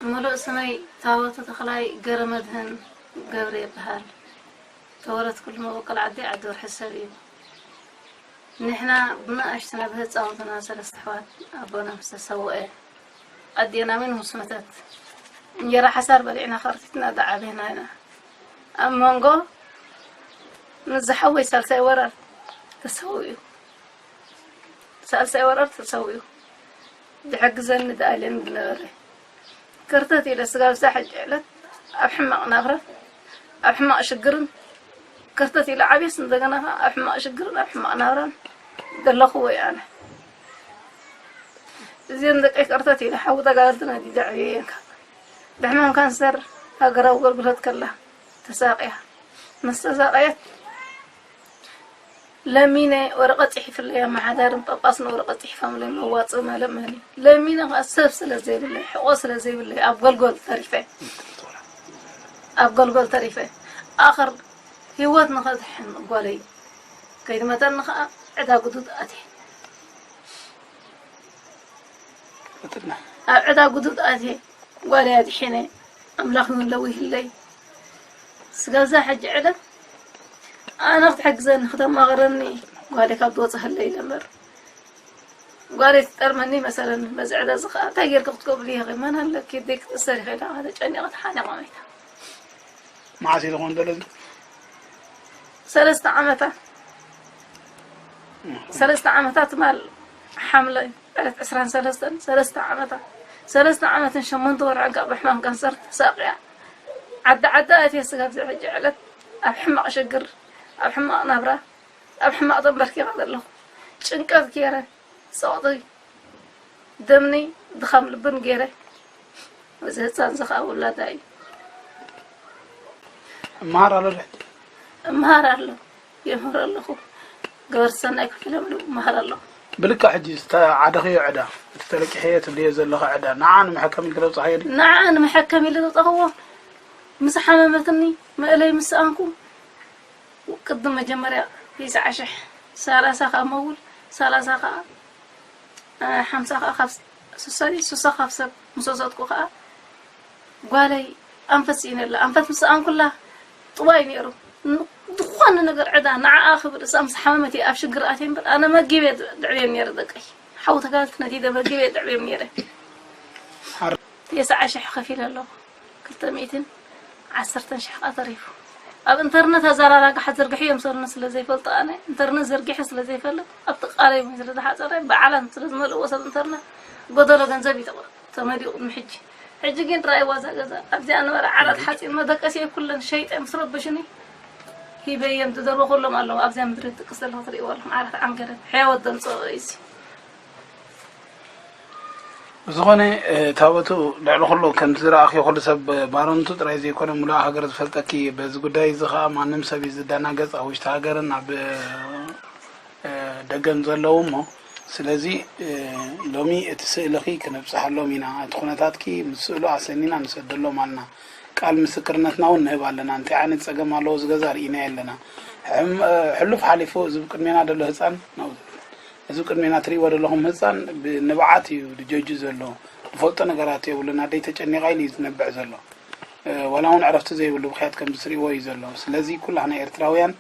ምሉእ ስመይ ታቦተ ተኽላይ ገረመድህን ገብረ ይበሃል። ተወለድኩሉ መበቆል ዓዲ ዓዲ ወርሒ ሰብ እዩ። ንሕና ብንኣሽቱና ብህፃውንትና ሰለስተ ኣሕዋት ኣቦና ምስ ተሰወአ ኣዴና እውን ምስ መተት እንጀራ ሓሳር በሊዕና ከርቲትና ዝዓበና ኢና። ኣብ መንጎ ምስ ዝሓወይ ሳልሳይ ወራር ተሰዊኡ። ሳልሳይ ወራር ተሰዊኡ። ዝሕግዘኒ ደኣ የለን ዝነበረ። ከርተት ኢለ ስጋብ እዛ ሕጂ ዕለት ኣብ ሕማቕ ናብራን ኣብ ሕማቕ ሽግርን ከርተት ኢለ ዓብየስ እንደገና ከኣ ኣብ ሕማቕ ሽግርን ኣብ ሕማቕ ናብራን ዘለኹ ወይ ኣነ። እዚአን ደቀይ ከርተት ኢለ ሓዊ ተጋደልቲ ነዲደ ዕብየየን ካብ ብሕማም ካንሰር ሃገራዊ ኣገልግሎት ከላ ተሳቕያ። ምስ ተሳቐየት ለሚነ ወረቐት ጽሒፍለይ ኣመሓዳርን ጳጳስን ወረቐት ጽሒፎምለይ መዋጽእ መለመኒ። ለሚነ ከኣ ሰብ ስለ ዘይብለይ፣ ሕቖ ስለ ዘይብለይ ኣብ ጎልጎል ተሪፈ። ኣብ ጎልጎል ተሪፈ። ኣኸር ህይወት ንኸድሕን ጓለይ ከይትመተኒ ከኣ ዕዳ ጉዱድ ኣትየ። ቀጥልና። ኣብ ዕዳ ጉዱድ ኣትየ ጓለይ ኣድሒነ ኣምላኽ እውን ለዊህለይ። ስጋብ እዛ ሕጂ ዕለት ኣነ ክትሕግዘኒ ክተማቕረኒ ጓለይ ካብ ዝወፅኣለይ ኢለ እምበር ጓለይ ትጠርመኒ መሰለኒ። በዚ ዕዳ እዚ ከዓ እንታይ ጌርኪ ክትገብሪ ኢኺ? መን ኣለኪ? ደይ ክትእሰሪ ኢኺ ኢላ ተጨኒቐ ተሓኒቐ ሞይታ። መዓስ እዩ ዝኾን ዘሎ እዚ? ሰለስተ ዓመታ። ሰለስተ ዓመታ ትማል ሓምለ ዕለት ዕስራን ሰለስተን ሰለስተ ዓመታ። ሰለስተ ዓመትን ሸሞንተ ወርሕን ካብ ብሕማም ካንሰር ተሳቕያ ዓዲ ዓዲ ኣትየ ስጋብ እዚ ሕጂ ዕለት ኣብ ሕማቕ ሽግር ኣብ ሕማቕ ናብራ ኣብ ሕማቕ ተንበርኪኻ ዘለኹ። ጭንቀት ገይረ ጸቕጢ ደምኒ ድኻም ልብን ገይረ እዚ ህፃን እዚ ከዓ ውላዳ እዩ። እምሃር ኣሎ ዶ? እምሃር ኣሎ። የምህር ኣለኹ። ገበርቲ ሰናይ ከፊሎም እምሃር ኣለኹ። ብልክዕ ሕጂ ዝተዓደኽዮ ዕዳ፣ እቲ ተለቂሐዮ ትብልዮ ዘለኻ ዕዳ፣ ንዓ ንመሐከሚ ኢልኪ ተውፃኽዮ ድዩ? ንዓ ንመሐከሚ ኢለ ዘውፃኽዎ ምስ ሓመመትኒ መእለይ ምስ ሰኣንኩ ቅድም መጀመርያ ተስዓ ሽሕ ሰላሳ ካብ መውል ሰላሳ ከዓ ሓምሳ ከዓ ካብ ሱሳ ድዩ ሱሳ ካብ ሰብ ምስ ወሰድኩ ከዓ ጓለይ ኣንፈት ስኢነላ። ኣንፈት ምስ ሰኣንኩላ ጥዋይ ነይሩ። ዝኾነ ነገር ዕዳ ንዓኣ ክብል እሳ ምስ ሓመመት እየ ኣብ ሽግር ኣትየ እምበር ኣነ መጊበ ድዕብዮም ነይረ ደቀይ። ሓው ተጋልቲ ነዲደ መጊበ ድዕብዮም ነይረ። ተስዓ ሽሕ ከፊለ ኣለኹ። ክልተ ሚእትን ዓሰርተን ሽሕ ከዓ ተሪፉ። ኣብ ኢንተርነት ኣዘራራግሓ ዘርግሕዮም ሰሉኒ ስለ ዘይፈልጡ ኣነ ኢንተርነት ዘርጊሐ ስለ ዘይፈልጥ ኣብቲ ቃለይ እውን ስለ ዝሓፀረ በዓላት ስለ ዝመልእዎ ሰብ ኢንተርነት ጎደሎ ገንዘብ እዩ ተመሊኡ ቅድሚ ሕጂ። ሕጂ ግን ጥራይ ዋዛ ገዛ ኣብዚኣ ነበረ ዓራት ሓፂን መደቀሲ ኩለን ሸይጠ ምስ ረበሽኒ ሂበዮም ዝደረኹሎም ኣለዉ። ኣብዚኣ ምድሪ ትቅስ ዘለኹ ትርእይዎ ኣለኹም ዓራት ዓንገረት ሕያወት ዘምፅኦ እዩ እዚ። ብዝኾነ ታቦቱ ልዕሊ ኩሉ ከምቲ ዝረኣኽዮ ኩሉ ሰብ ባረንቱ ጥራይ ዘይኮነ ሙሉእ ሃገር ዝፈልጠኪ በዚ ጉዳይ እዚ ኸዓ ማንም ሰብ እዩ ዝደናገፅ ኣብ ውሽጢ ሃገርን ኣብ ደገን ዘለዉ እሞ ስለዚ ሎሚ እቲ ስእልኺ ክነብፅሓሎም ኢና እቲ ኩነታትኪ ምስ ስእሉ ኣሰኒና ንሰደሎም ኣልና ቃል ምስክርነትና እውን ንህብ ኣለና እንታይ ዓይነት ፀገም ኣለዎ እዚ ገዛ ርኢናዮ ኣለና ሕሉፍ ሓሊፉ እዚ ቅድሜና ዘሎ ህፃን እዚ ቅድሜና ትሪእዎ ዘለኹም ህፃን ብንብዓት እዩ ዝጀጁ ዘሎ ዝፈልጦ ነገራት የብሉን ኣደይ ተጨኒቓ ኢሉ እዩ ዝነብዕ ዘሎ ዋላ እውን ዕረፍቲ ዘይብሉ ብኽያት ከም ዝትሪእዎ እዩ ዘሎ ስለዚ ኩላህና ኤርትራውያን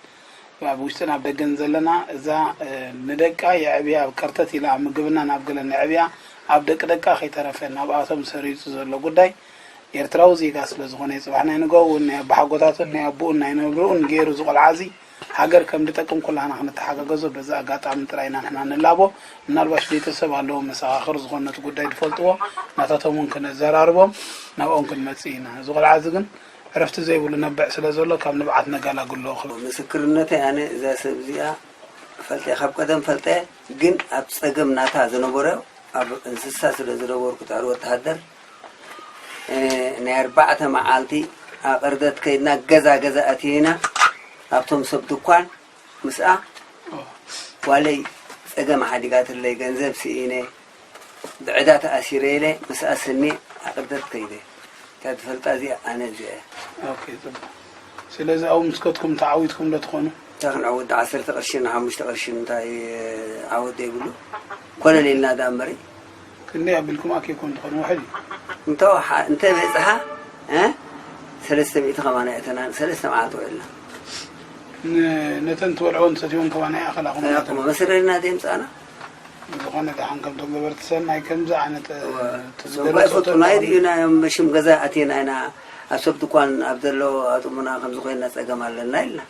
ኣብ ውሽጥን ኣብ ደገን ዘለና እዛ ንደቃ የዕብያ ኣብ ከርተት ኢላ ኣብ ምግብና ናብ ገለን የዕብያ ኣብ ደቂ ደቃ ከይተረፈ ናብኣቶም ሰሪፁ ዘሎ ጉዳይ ኤርትራዊ ዜጋ ስለ ዝኾነ ጽባሕ ናይ ንግሆ እውን ናይ ኣቦሓጎታቱን ናይ ኣቦኡን ናይ ነብርኡን ገይሩ ዝቖልዓ እዚ ሃገር ከም ድጠቅም ኩላህና ክንተሓጋገዞ በዚ ኣጋጣሚ ጥራይ ኢና ንሕና ንላቦ። ምናልባሽ ቤተሰብ ኣለዎም መሰኻኽር ዝኾኑ ነቲ ጉዳይ ድፈልጥዎ ናታቶም እውን ክነዘራርቦም ናብኦም ክንመጽእ ኢና። እዚ ቆልዓ እዚ ግን ዕረፍቲ ዘይብሉ ነብዕ ስለ ዘሎ ካብ ንብዓት ነጋላግሎ ክብል። ምስክርነተይ ኣነ እዛ ሰብ እዚኣ ፈልጠ ካብ ቀደም ፈልጠ ግን ኣብ ጸገም ናታ ዝነበረ ኣብ እንስሳ ስለ ዝነበርኩ ጻዕሪ ወተሃደር ናይ ኣርባዕተ መዓልቲ ኣቐርደት ከይድና ገዛ ገዛ ኣቲና ኣብቶም ሰብ ድኳን ምስኣ ጓለይ ጸገም ሓዲጋትለይ ገንዘብ ስኢነ ብዕዳ ተኣሲረ ኢለ ምስኣ ስኒ ኣቐርደት ከይደ እታ ዝፈልጣ እዚኣ ኣነ እዚኣ እያ። ኦኬ ጽቡቕ። ስለዚ ኣብኡ ምስከድኩም ተዓዊትኩም ዶ ትኾኑ? እንታይ ክንዕወት ዳ ዓሰርተ ቅርሽን ሓሙሽተ ቅርሽን እንታይ ዓወት ዘይብሉ ኮለል ኢልና ዳ እምበሪ ክንደይ ኣቢልኩም ኣኪብኩም ትኾኑ ውሕድ እዩ። እንተ ወሓ- እንተ በፅሓ እ? ሰለስተ ሚእቲ ከማና እተና ሰለስተ መዓልቲ ውዕልና ን- ነተን ትበልዕዎን ትሰትይዎን ከማና ይኣኸላኹም። ያቁመ መሰረድና ደምፃና ዝኾነ ደሓን ከምቶም ገበርቲ ሰናይ ከምዚ ዓይነት እ፣ እዋ። እቲ ሰው ዝገለጾ ባይፈጡና ተግባር ይርእዩና እዮም። መሽም ገዛ ኣቲና ኢና ኣብ ሰብ ድኳን ኣብ ዘሎ ኣጥሙና ከምዚ ኮይና ፀገም ኣለና ኢልና።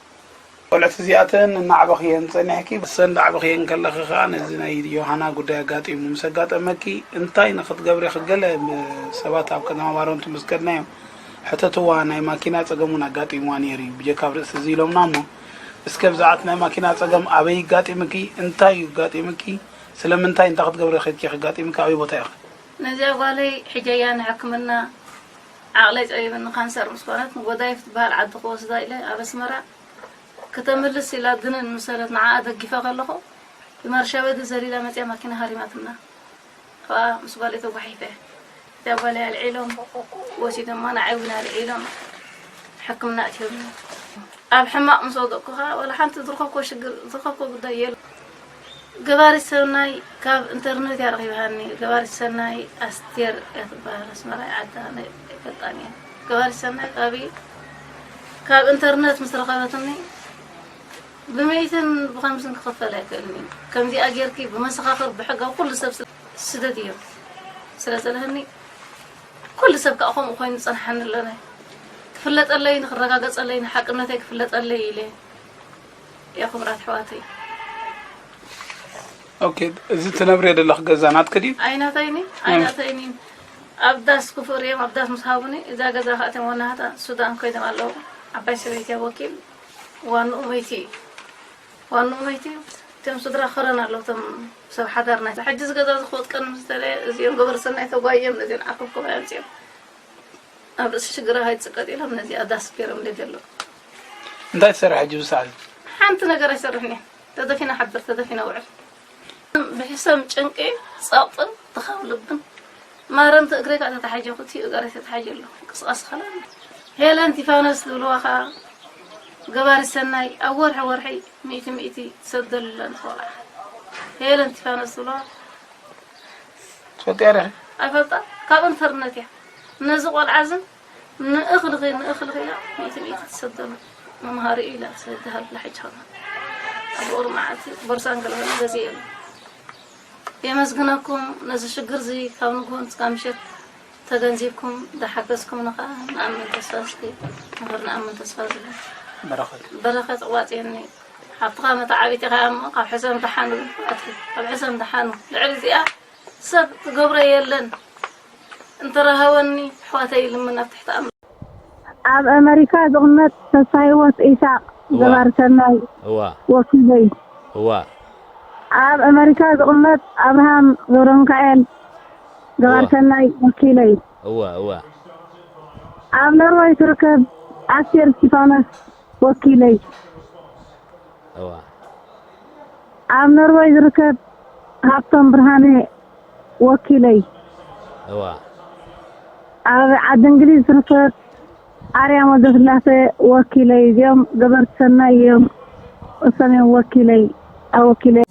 ቆልዕቲ እዚኣተን እናዕበኽየን ጸኒሕኪ፣ ሰን ዳዕበኽየን ከለኺ ኸኣ ነዚ ናይ ዮሃና ጉዳይ ኣጋጢሙ ምስ ኣጋጠመኪ እንታይ ንኽትገብሪ ገለ ሰባት ኣብ ከተማ ባረንቱ ምስ ከድናዮም ሕተትዋ፣ ናይ ማኪና ጸገም እውን ኣጋጢምዋ ነይሩ እዩ ብጀካ ኣብ ርእሲ እዚ ኢሎምና። እሞ እስከ ብዛዕባ ናይ ማኪና ጸገም ኣበይ ይጋጢምኪ? እንታይ እዩ ይጋጢምኪ? ስለምንታይ እንታይ ክትገብሪ ከድኪ ክጋጢምኪ ኣበይ ቦታ ኢኺ? ነዚኣ ጓለይ ሕጀያ ንሕክምና ዓቕለይ ጸቢብኒ ካንሰር ምስ ኮነት ንጎዳይፍ ትበሃል ዓዲ ክወስዳ ኢለ ኣብ ኣስመራ ክተምልስ ኢላ ድንን ምሰለት ንዓኣ ደጊፈ ከለኹ ብመርሻበዲ ዘሊላ መጽያ ማኪና ሃሪማትና። ከኣ ምስ ጓለይ ተጓሒፈ እያ። እታ ጓለይ ኣልዒሎም ወሲዶማ ንዓይ እውን ኣልዒሎም ሕክምና ኣእትዮምኒ። ኣብ ሕማቕ ምስ ወደቕኩ ከኣ ዋላ ሓንቲ ዝረኸብኩዎ ሽግር ዝረኸብኩዎ ጉዳይ የለን። ገባሪት ሰናይ ካብ ኢንተርነት እያ ረኺባኒ። ገባሪት ሰናይ ኣስቴር እያ ትበሃል። ኣስመራ እያ ዓዳ ናይ ኣይፈልጣን እየ። ገባሪት ሰናይ ካብ ካብ ኢንተርነት ምስ ረኸበትኒ ብመይትን ብኸምስን ክኸፈል ኣይክእልን እዩ። ከምዚኣ ጌርኪ ብመሰኻኽር ብሕጋዊ ኩሉ ሰብ ስደድ እዮም ስለ ዘለኒ ኩሉ ሰብ ከዓ ከምኡ ኮይኑ ዝፀንሓኒ ኣለነ ክፍለጠለይ ንክረጋገፀለይ ንሓቅነተይ ክፍለጠለይ ኢለ እየ ክቡራት ኣሕዋተይ። ኦኬ፣ እዚ ትነብርዮ ዘለኺ ገዛ ናትኪ ድዩ? ኣይናተይኒ ኣይናተይኒ ኣብ ዳስ ክፉር እዮም ኣብ ዳስ ምስ ሃቡኒ እዛ ገዛ ከዓ እቶም ወናሃታ ሱዳን ኮይኖም ኣለዉ። ዓባይ ሰበይቲ ወኪል ዋንኡ መይቲ እዩ ዋንኡ መይቲ እዩ። እቶም ስድራ ከረን ኣለዉ እቶም ሰብ ሓዳር ናይ ሕጂ እዚ ገዛ እዚ ክወጥቀኒ ምስ ደለየ እዚኦም ገበር ሰናይ ተጓዮም ነዚኦም ዓክብኩም ኣምፅኦም ኣብ ርእሲ ሽግራ ሃይፅቀጥ ኢሎም ነዚኣ ዳስ ገይሮም ደጀ ኣለዉ። እንታይ ትሰርሕ ሕጂ ብሰዓት? ሓንቲ ነገር ኣይሰርሕን እየ። ተደፊና ሓድር ተደፊና ውዕል። ብሕሰም ጭንቂ ጸቕጥን ድኻም ልብን ማረምቲ እግረይ ከዓ ተታሓጀ ክልቲኡ እገረይ ተታሓጀ ኣሎ ቅስቃስ ኸላ ሄለን ቲፋኖስ ዝብልዋ ከዓ ገባሪ ሰናይ ኣብ ወርሒ ወርሒ ሚእቲ ሚእቲ ትሰደሉ ኣለኒ ቆልዓ ሄለን ቲፋኖስ ዝብልዋ ትፈልጥያ ዲኺ? ኣይፈልጣ ካብ ኢንተርነት እያ ነዚ ቆልዓ ዝን ንእኽልኺ ንእኽልኺ ኢላ ሚእቲ ሚእቲ ትሰደሉ መምሃሪ እዩ ኢላ ትሰድሃል ብላሕጂ ኸማ ኣብ ቁሪ መዓልቲ ቦርሳን ገለበን ገዚኤሉ የመስግነኩም ነዚ ሽግር እዚ ካብ ንግሆ ንስካ ምሸት ተገንዚብኩም ዝሓገዝኩምኒ ከዓ ንኣምን ተስፋ እስኪ መምህር ንኣምን ተስፋ ዝብል በረኸት በረኸት ኣዋፅየኒ ሓብትኻ መተዓቢት ኢኻ እሞ ካብ ሕሰም ተሓኑ ኣቲ ካብ ሕሰም ተሓኑ ልዕሊ እዚኣ ሰብ ትገብሮ የለን እንተረሃወኒ ኣሕዋተይ ይልምን ኣብ ትሕቲ ኣምላኽ ኣብ ኣመሪካ ዝቕመጥ ተስፋ ህይወት ኢሳቅ ገባር ሰናይ እዋ ወኪለይ እዋ ኣብ ኣመሪካ ዝቕመጥ ኣብርሃም ገብረሚካኤል ገባር እዋ ሰናይ ወኪለይ እዋ እዋ ኣብ ኖርወይ ትርከብ ኣስቴር እስቲፋኖስ ወኪለይ እዋ ኣብ ኖርወይ ዝርከብ ሃብቶም ብርሃነ ወኪለይ እዋ ኣብ ዓዲ እንግሊዝ ዝርከብ ኣርያም ወልደስላሴ ወኪለይ እዚኦም ገበርቲ ሰናይ እዮም እሶም እዮም ወኪለይ ኣወኪለይ